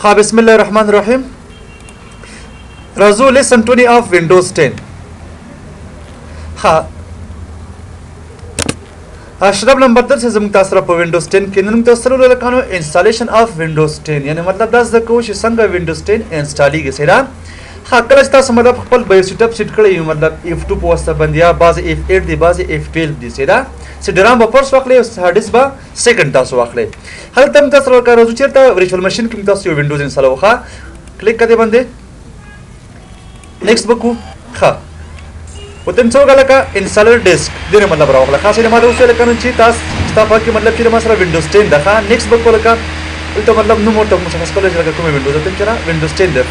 ها بسم الله الرحمن الرحیم. راځو lesson 20 of Windows 10. ها اشرف نمبر درس زموږ تاسو سره په وینډوز 10 کې نن تاسو سره لکانو installation of Windows 10، یعنی مطلب دا زده کوو چې څنګه وینډوز 10 انسټالیږي. صحیح ده؟ ها کله چې تاسو مطلب خپل BIOS setup set کړی مطلب F2 په واسطه باندې یا بعضې F8 دی بعضې F12 دی، صحیح ده؟ CD-ROM به first واخلئ او hard disk به second تاسو واخلئ. هلته هم تاسو سره راځو چېرته virtual machine کې تاسو یو وینډوز انسټالوو. ښه کلیک کړئ باندې next وکړو. ښه وتم څو لکه installer disk دې نه مطلب راوخله. خاصه ما ته اوس لکه نن چې تاسو ستا په کې مطلب چې ما سره وینډوز 10 ده. ښه next وکړو لکه دلته مطلب نوم ورته مشخص کولای شي لکه کوم وینډوز ته چې وینډوز 10 ده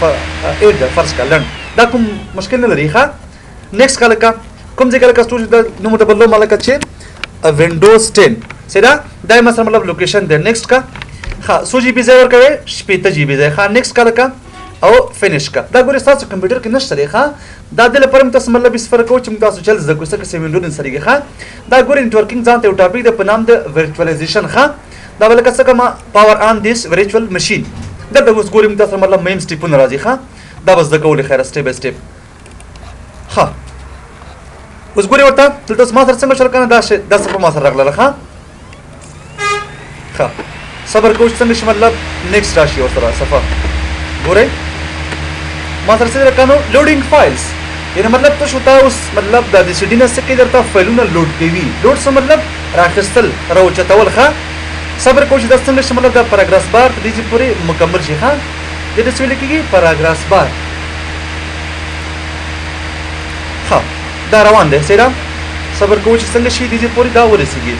8 ده فرض کړه لنډ دا کوم مشکل نه لري. ښه next کړه لکه کوم ځای لکه سټورج دا نوم ورته بدلوم لکه چې وینډوز 10 صحیح ده؟ دا مثلا مطلب location ده. next کا. ښه څو GB ځای ورکوي؟ 60 GB ځای. ښه next کا لکه او finish کا. دا ګورې ستاسو کمپیوټر کې نشته دی. ښه دا د لپاره موږ تاسو مطلب استفاده کوو چې موږ تاسو چل زده کوو څنګه چې وینډوز انسټالېږي. ښه دا ګورې networking ځان ته یو topic دی په نام د virtualization. ښه دا به لکه څنګه ما power on this virtual machine دلته اوس ګورې موږ تاسو مطلب مهم step ونه راځي. ښه دا به زده کولې خیره step by step. ښه اوس ګورې ورته دلته اوس ما سره څنګه شول که نه دا صفحه ما سره راغله. ښه ښه صبر کوو چې څنګه شي مطلب next راشي ورسره صفحه. ګورئ ما سره څه لکه loading files، یعنی مطلب ته شو تا اوس مطلب د دې CD نه څه کوي درته فایلونه load کوي. load څه مطلب راخیستل راوچتول. ښه صبر کوو چې دا څنګه شي مطلب دا progress bar تر دې چې پورې مکمل شي. ښه دې ته څه ویل کېږي؟ progress bar. ښه دا روان دی. صحیح ده؟ صبر کوو چې څنګه شي دې چې پورې دا ورسېږي.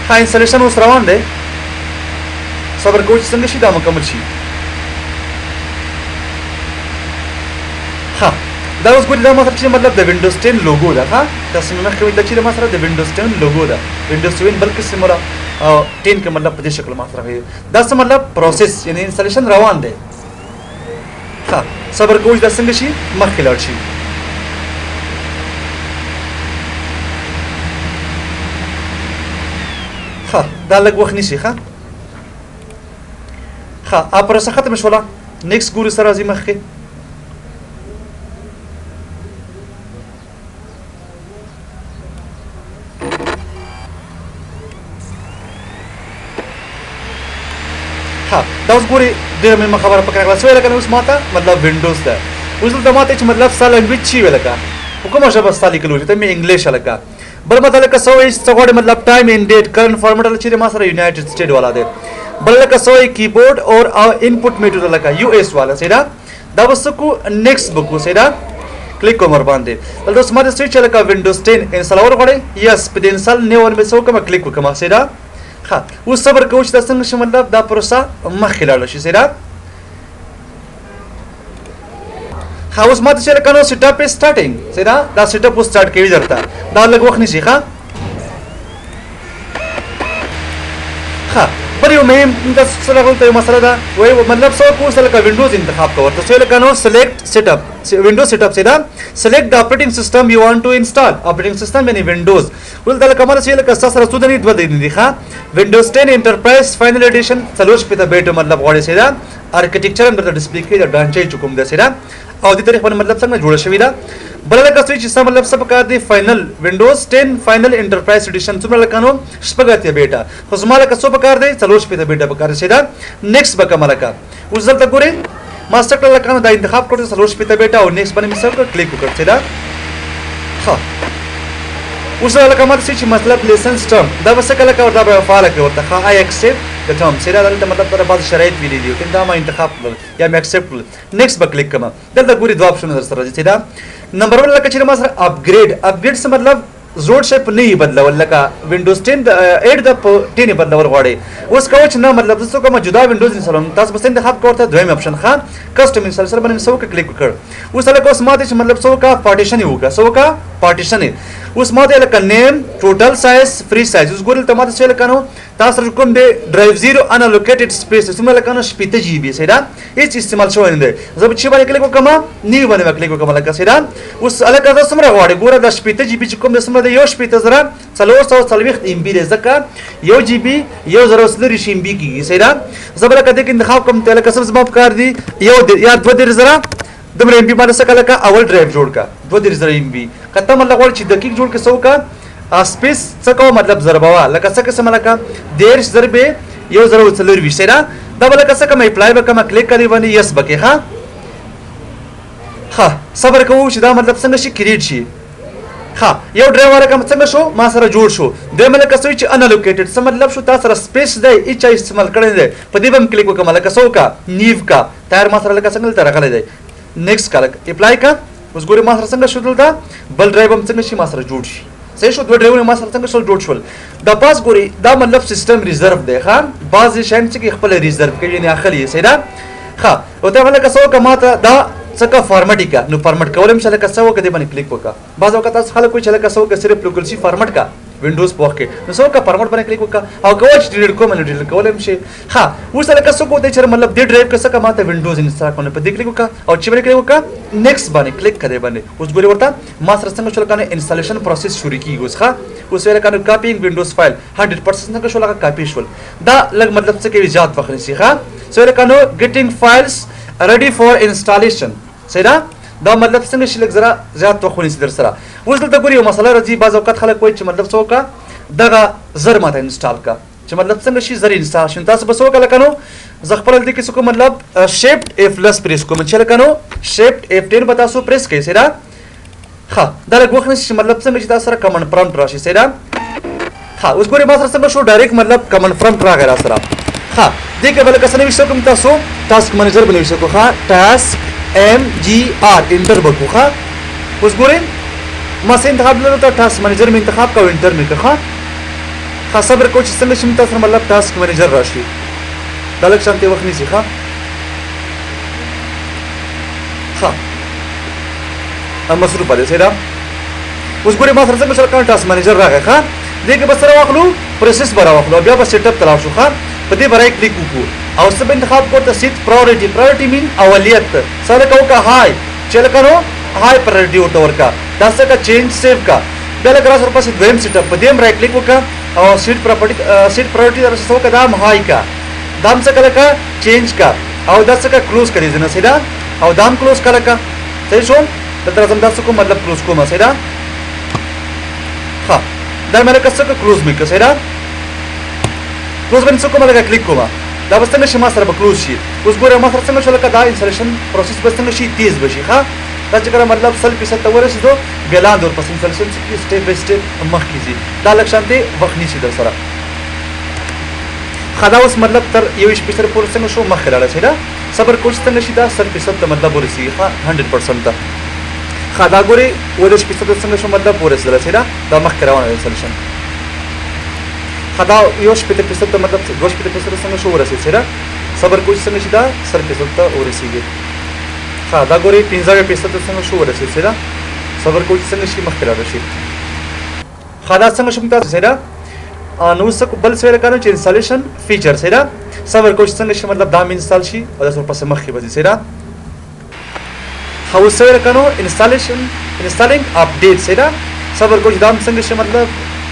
ښه installation اوس روان دی. صبر کوو چې څنګه شي دا مکمل شي. ښه دا اوس ګورئ دا ما سره چې مطلب د وینډوز 10 لوګو ده. ښه تاسو مې مخکې ویل چې ما سره د وینډوز 10 لوګو ده، وینډوز 7 بل قسم ولا او 10 کې مطلب په دې شکل ما سره وي. دا څه مطلب process یعنی installation روان دی. ښه صبر کوو چې دا څنګه شي مخکې لاړ شي. ښه دا لږ وخت نیسي. ښه ښه پروسه ختمه شوله. next ګورو سره راځي مخکې. ښه دا اوس ګوري ډېره مهمه خبره پکې راغله. څه ویل که نه اوس ماته مطلب وینډوز ده. اوس دلته ماته چې مطلب ستا language چی وی لکه په کومه ژبه ستا لیکل وشي ته مې English لکه بل ماته لکه څه وایي څه غواړې مطلب time and date current format چې ما سره United State والا دی. بل لکه څه وایي کیبورډ او input method لکه US والا. صحیح ده؟ دا به څه کوو next به کوو. صحیح ده؟ کلیک کوم ورباندې. دلته اوس ماته څه چې لکه وینډوز 10 انسټالول غواړې yes په دې install now باندې څه وکړم کلیک وکړم. صحیح ده؟ ښه اوس صبر کوو چې دا څنګه شي مطلب دا پروسه مخکې لاړه شي. صحیح ده؟ ښه اوس ماته چې لکه نو setup starting. صحیح ده؟ دا setup اوس start کوي درته دا لږ وخت نیسي. ښه ښه بل یو مهم تاسو سره دلته یو مسله ده وایي مطلب څه وکړو اوس لکه وینډوز انتخاب کوه ورته. څه لکه نو select setup Windows setup. صحیح ده؟ select the operating system you want to install. Operating system یعنی وینډوز. ولته لکه ماته چې لکه ستاسو سره څو دنې دوه دنې دي. ښه وینډوز 10 enterprise final edition 64 bit مطلب غواړي. صحیح ده؟ architecture هم درته display کوي د ډانچې چې کوم ده. صحیح ده؟ او دې تاریخ باندې مطلب څنګه جوړه شوې ده. بل لکه څه چې څه مطلب څه پکار دی final Windows 10 final enterprise edition څومره لکه نو 86 بیټه خو زما لکه څو پکار دی 64 بیټه پکار دی. صحیح ده؟ next به کوم لکه اوس دلته ګورئ ما څه کړل لکه دا انتخاب کړو 64 بیټه او next باندې مې څه وکړ کلیک وکړ. صحیح ده؟ ښه اوس لکه ما څه چې مطلب license term دا به څه کله ورته به فعال کړي ورته. ښه I accept the term. صحیح ده؟ دلته مطلب تر بعض شرایط ویلي دي دا ما انتخاب کړل یا مې accept کړل. next به کلیک کوم. دلته ګوري دوه option در سره راځي. صحیح ده؟ نمبر 1 لکه چې ما سره upgrade. Upgrade څه مطلب زوړ شی په نوي بدلول لکه وینډوز 10 د 8 د په 10 بدلول غواړي. اوس کوم چې نه مطلب زه څه کوم جدا وینډوز انسټالوم تاسو به انتخاب کوئ ورته دویم option. ښه custom install سره باندې څه وکړه کلیک وکړ. اوس لکه اوس ماته چې مطلب څه وکړه پارټیشن یې وکړه. څه وکړه پارټیشن یې. اوس ماته لکه name total size free size. اوس ګورئ دلته ماته څه لکه نو تاسو کوم دی drive 0 unallocated space څومره لکه نو 8 GB صحیح ده، هیڅ استعمال شوی نه دی. زه به چې باندې کلیک وکړم new باندې کلیک وکړم لکه صحیح ده. اوس هلکه زه څومره غواړي ګوره دا 8 GB چې کوم دی څومره دی 1,440 MB دی، ځکه 1 GB 1,024 MB کېږي صحیح ده. زه به لکه دې کې انتخاب کوم ته لکه څه زما پکار دي یو یا 32,000 دومره MB باندې څه لکه اول ډرایو جوړ کا 32,000 MB. که ته مطلب غواړې چې دقیق جوړ کړې څه وکړه space څه کوه مطلب ضربوه لکه څه قسم لکه 30 ضربې 1,024 صحیح ده. دا به لکه څه کوم apply به کوم کلیک کړې باندې yes به کې. ښه ښه صبر کوو چې دا مطلب څنګه شي create شي. ښه یو ډرایور رقم څنګه شو ما سره جوړ شو. دویم لکه څه چې unallocated څه مطلب شو تا سره space دی هیچا استعمال کړی نه دی، په دې به هم کلیک وکړم لکه څه وکړه new کا تیار ما سره لکه څنګه دلته راغلی دی next کا لکه apply کا. اوس ګورې ما سره څنګه شو دلته بل ډرایو هم څنګه شي ما سره جوړ شي. صحیح شو، دوه ډرایوونه ما سره څنګه شول جوړ شول. دا پاس ګوري دا مطلب system reserve دی. ښه بعضې شیان چې خپل reserve کوي یعنې اخلي یې صحیح ده. ښه او ته لکه څه وکړه ما ته دا څه که فارمټ یې که نو فارمټ کولی هم شه لکه څه وکړه دې باندې کلیک وکړه. بعض اوقات تاسو خلک وایي چې لکه څه وکړه صرف local C format که وینډوز په وخت کې نو څه وکړه فارمټ باندې کلیک وکړه او کوی چې delete کوم نو delete کولی هم شي. ښه اوس لکه څه کوو دی چې مطلب دې ډرایو کې څه که ما ته وینډوز install کړم په دې کلیک وکړه او چې باندې کلیک وکړه next باندې کلیک کړې باندې. اوس ګورې ورته ما سره څنګه شو لکه installation process شروع کېږي اوس. ښه اوس ویل که copying Windows file 100% څنګه شول هغه کاپي شول. دا لږ مطلب څه کوي زیات وخت نیسي. ښه څه ویل که نو getting files ready for installation صحیح ده. دا مطلب څنګه شي لږ زره زیات وخت ونیسي در سره. اوس دلته ګوري یو مسله راځي، بعض اوقات خلک وایي چې مطلب څه وکړه دغه زر ماته install کړه چې مطلب څنګه شي زر install شي. تاسو به څه وکړه لکه نو زه خپله دې کې څه کوم مطلب shift F لس پریس کوم چې لکه نو shift F 10 به تاسو پریس کړئ صحیح ده. ښه دا لږ وخت نیسي چې مطلب څنګه چې تاسو سره command prompt راشي صحیح ده. ښه اوس ګوري ما سره څنګه شو direct مطلب command prompt راغی را سره. ښه دې کې به لکه څه نوشته کوم تاسو task manager به نوشته کوو. ښه task MGR enter به کړو. ښه اوس ګورئ ما څه انتخاب لرو ته task manager مې انتخاب کړ او enter مې کړ. ښه ښه صبر کوو چې څنګه شي تاسو سره مطلب task manager راشي. دا لږ شانتې وخت نیسي. ښه ښه مصروفه دی صحیح ده. اوس ګورئ ما سره څنګه شو کله task manager راغی. ښه دې کې به څه راواخلو process به راواخلو بیا به setup ته لاړ شو. ښه په دې به right click وکړو او څه به انتخاب کړو ته set priority. Priority mean اوليت څه لکه وکړه high چې لکه نو high priority ورته ورکړه. دا څه که change save کا بیا لکه راسره پسې دویم setup په دې هم right click وکړه او set property set priority درسره څه وکړه دا هم high کا دا هم څه که لکه change کا او دا څه که close کړې ځنه صحیح ده او دا هم close کا لکه صحیح شو. دلته راځم دا څه کوم مطلب close کوم صحیح ده. ښه دا مې لکه څه که close مې کړه صحیح ده. close باندې څه کوم لکه کلیک کوم دا به څنګه شي ما سره به close شي. اوس ګوره ما سره څنګه شو لکه دا installation process به څنګه شي تیز به شي. ښه دا چې کله مطلب 100% ته ورسېدو بیا لاندې ورپسې installation څه کېږي step by step مخکې ځي. دا لږ شانتې وخت نیسي در سره. ښه دا اوس مطلب تر 21% پورې څنګه شو مخکې لاړه صحیح ده. صبر کوو چې څنګه شي دا 100% ته مطلب ورسېږي. ښه 100% ته. ښه دا ګورې 29% ته څنګه شو مطلب ورسېدله صحیح ده. دا مخکې روانه ده installation. ښه دا 61% ته مطلب 62% ته څنګه شو ورسېد صحیح ده. صبر کوو چې څنګه شي دا 100% ته ورسېږي. ښه دا ګورې 75% ته څنګه شو ورسېد صحیح ده. صبر کوو چې څنګه شي مخکې لاړه شي. ښه دا څنګه شو تاسو صحیح ده. نو اوس بل څه ویل کانو چې installation feature صحیح ده. صبر کوو چې څنګه شي مطلب دا مې install شي او داسې ورپسې مخکې به ځي صحیح ده. ښه اوس څه ویل کانو installation installing update صحیح ده. صبر کوو چې دا هم څنګه شي مطلب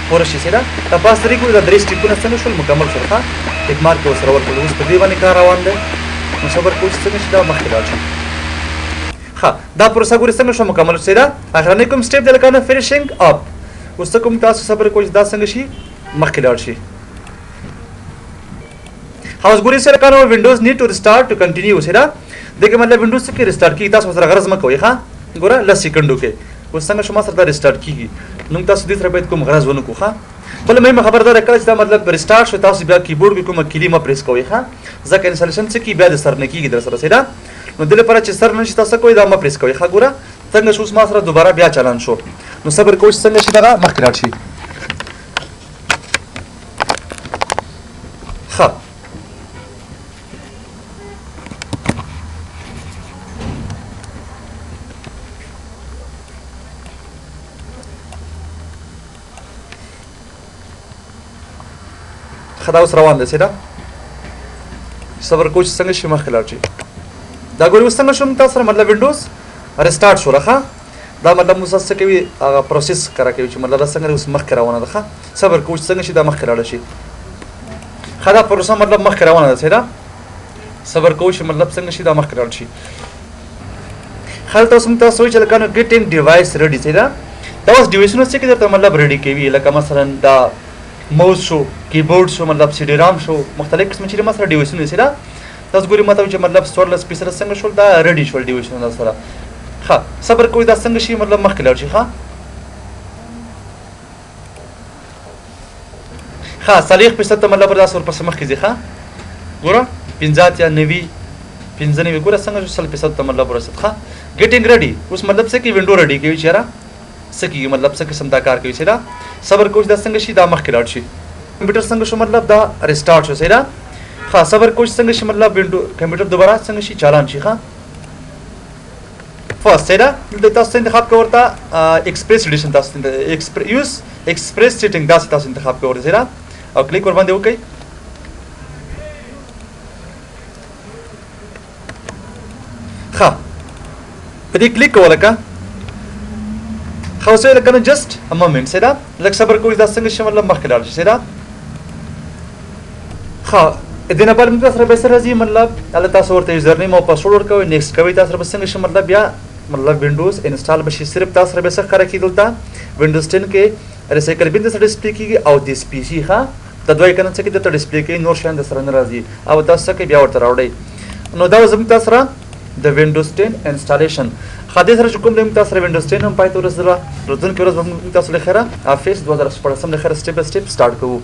پوره شي صحیح ده. دا پاس درې ګورو دا درې step ونه څنګه شول مکمل شول. ښه tick mark یې ورسره ورکړل. اوس په دې باندې کار روان دی نو صبر کوو چې څنګه شي دا مخکې لاړ شي. ښه دا پروسه ګورې څنګه شوه مکمل شو صحیح ده. اخرنی کوم step دی لکه نه finishing up. اوس څه کوم تاسو صبر کوئ چې دا څنګه شي مخکې لاړ شي. ښه اوس ګورې سره که Windows need to restart to continue صحیح ده. دې کې مطلب وینډوز څه کې restart کېږي تاسو سره غرض مه کوئ. ښه ګوره لس سیکنډو کې اوس څنګه شو ما سره دا restart کېږي نو تاسو دې سره باید کوم غرض ونه کړو. ښه بله مهمه خبره دا ده کله چې دا مطلب restart شو تاسو بیا کیبورډ کې کومه کلي مه پریس کوئ. ښه ځکه installation څه کېږي بیا د سر نه کېږي در سره صحیح ده. نو دې لپاره چې سر نه شي تاسو کوئ دا مه پریس کوئ. ښه ګوره څنګه شو اوس ما سره دوباره بیا چالان شو نو صبر کوئ چې څنګه شي دغه مخکې لاړ شي. ښه ښه دا اوس روان دی، صحیح ده؟ صبر کوو چې څنګه شي مخکې لاړ شي. دا ګوري اوس څنګه شو موږ تاسو سره مطلب وینډوز ریسټارټ شوله. ښه دا مطلب موږ څه کوي هغه پروسس ښکاره کوي چې مطلب دا څنګه اوس مخکې روانه ده. ښه صبر کوو چې څنګه شي دا مخکې لاړه شي. ښه دا پروسه مطلب مخکې روانه ده، صحیح ده؟ صبر کوو چې مطلب څنګه شي دا مخکې لاړ شي. ښه دلته اوس موږ تاسو وایي چې لکه نو ګیټینګ ډیوایس ریډي، صحیح ده؟ دا اوس ډیوایسونه څه کې درته مطلب ریډي کوي، لکه مثلا دا موس شو، کیبورډ شو، مطلب سی ډي رام شو، مختلف قسم چې ما سره ډیوایسونه، صحیح ده؟ تاسو ګورئ ماته چې مطلب 14% څنګه شول دا ریډي شول ډیوایسونه دا سره. ښه صبر کوئ دا څنګه شي مطلب مخکې لاړ شي. ښه ښه 40% ته مطلب دا ورپسې مخکې ځي. ښه ګوره 85 90 95 ګوره څنګه شو 100% ته مطلب ورسېد. ښه ګیټینګ ریډي اوس مطلب څه کوي وینډو ریډي کوي چې یاره څه کېږي مطلب څه قسم دا کار کوي، صحیح ده؟ صبر کوو چې دا څنګه شي دا مخکې لاړ شي. کمپیوټر څنګه شو مطلب دا ریسټارټ شو، صحیح ده؟ ښه صبر کوو چې څنګه شي مطلب وینډو کمپیوټر دوباره څنګه شي چالان شي. ښه فرست، صحیح ده؟ دلته تاسو انتخاب کوئ ورته اکسپریس ایډیشن، تاسو یوز اکسپریس سیټینګ داسې تاسو انتخاب کوئ ورته، صحیح ده؟ او کلیک ورباندې وکړئ. ښه په دې کلیک کوه لکه ښه اوس یې لکه نو جسټ ا مومنټ، صحیح ده؟ لږ صبر کوئ دا څنګه شي مطلب مخکې لاړ شي، صحیح ده؟ ښه دې نه بعد موږ سره به څه راځي مطلب هلته تاسو ورته یوزر نیم او پاسورډ ورکوئ، نیکسټ کوئ، تاسو سره به څنګه شي مطلب بیا مطلب وینډوز انسټال به شي. صرف تاسو سره به څه ښکاره کېږي دلته وینډوز 10 کې ریسایکل بین درسره ډسپلی کېږي او دیس پي سي. ښه دا دوه ایکن څه کې درته ډسپلی کوي، نور شیان درسره نه راځي او تاسو څه کوئ بیا ورته راوړئ. نو دا زموږ تاسو سره د وینډوز 10 انسټالیشن. ښه دې سره چې کوم دی موږ تاسو سره وینډوز 10 هم پای ته ورسېدله. راتلونکې ورځ به موږ تاسو له خیره افیس 2016 له خیره سټیپ بای سټیپ سټارټ کوو.